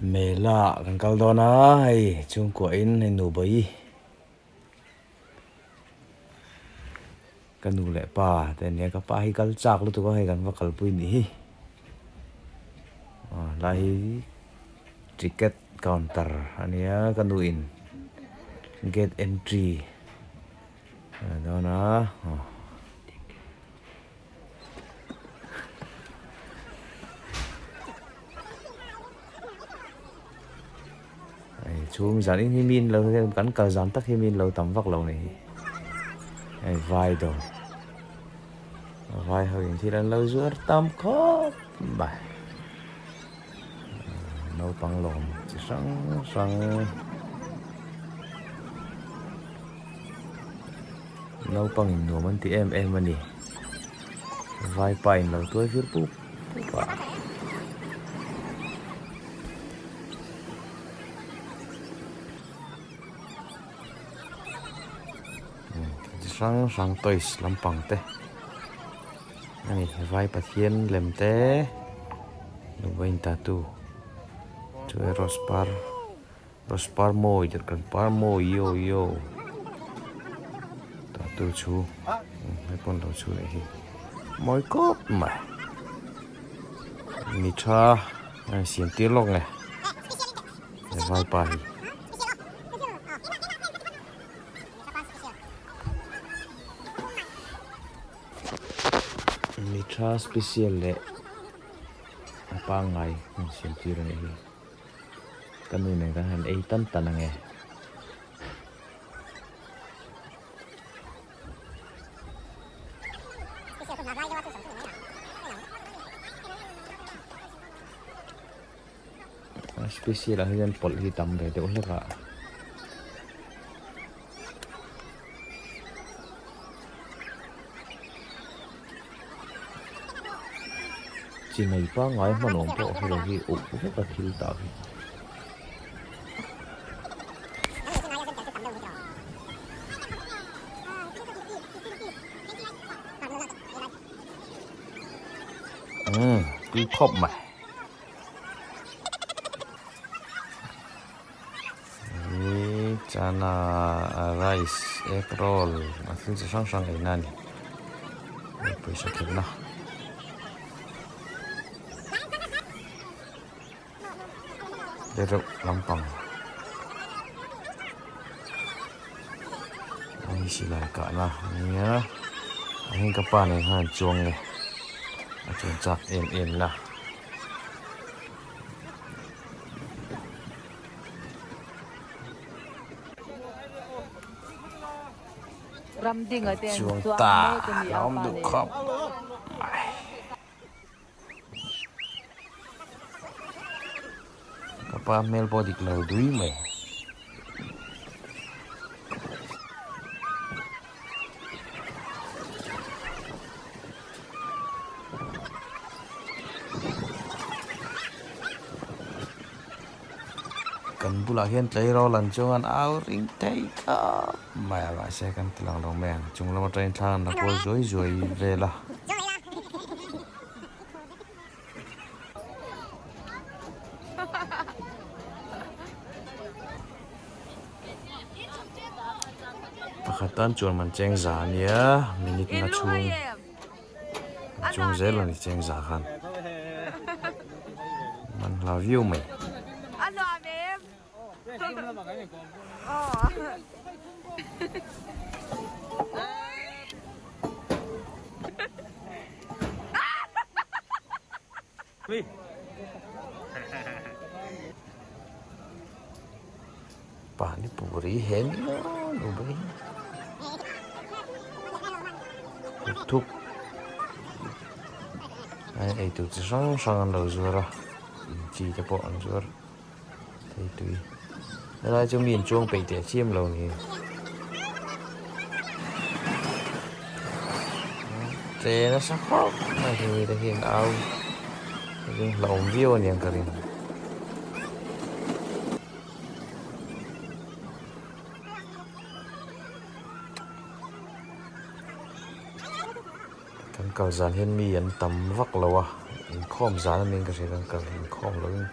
Mela kan kal dawn a, hei chhungkua in hei Nubawi ka nu leh pa te ania ka pa hi kal chak lutuk a hei kan va kalpui nih hi aw helai hi ticket counter ania ka nu in gate entry a dawn a aw. Hei chhung zan in hi mi in lo kan kal zan tak hi mi in lo tam vak lo ni hi hei vai dawr vai ho in thil an lo zuar tam khawp mai naupang lawm chi hrang hrang. Naupangin nuam an ti em em a ni. Vaipa in lo tuai vir pup pup a. Chi hrang hrang toys lampang te a ni. Vai pathian lem te Nubain tattoo chu e rose par. Rose par mawi der kan par mawi yo yo tattoo chu hei pawn lo chhu leh hi mawi khawp mai mi tha a insiam tir lawk nge he vaipa hi. Mi tha special leh a pangngai a insiam tir a nih hi. Ka nu nen kan han ei tan tan ange. Special ah hian pawlh hi tam ve deuh hlek a. Chi nei pangngai hman awm pawh hre lo hi uk vek a thil tah hi. Umm tui khawp mai. Hi chana rice egg roll a thil chi hrang hrang eina a ni hei pawisa khelhna. Te reuh lampang hei silai kahna a nia a heng ka pa nen khan an chuang nge a chuan chak em em la. Chuang ta a awm duh khawp mai. Ka pa hmel pawh dik lo dui mai. Kan bulah hian tleirawl an chuang an au ring thei khawp mai a mahse kan ti lang lo mai ang chung lam atangin thla an la kual zuai zuai vel a. Pakhat tan chuan man cheng za a nia minute nga chhung chung zel a ni cheng za khan man hla viau mai. Pani puri he ni lo bai thup a eitur chi hrang hrang an lo zuar a chi te pawh an zuar. Thei tui helai chu mi in chuang peih teh chiam lo ni che nasa khawp mai hi mi te hian au ring hlauhawm viau aniang ka ring. Kan kal zan hian mi an tam vak lo a inkhawm zan aniang ka hria kan kal inkhawm lo in.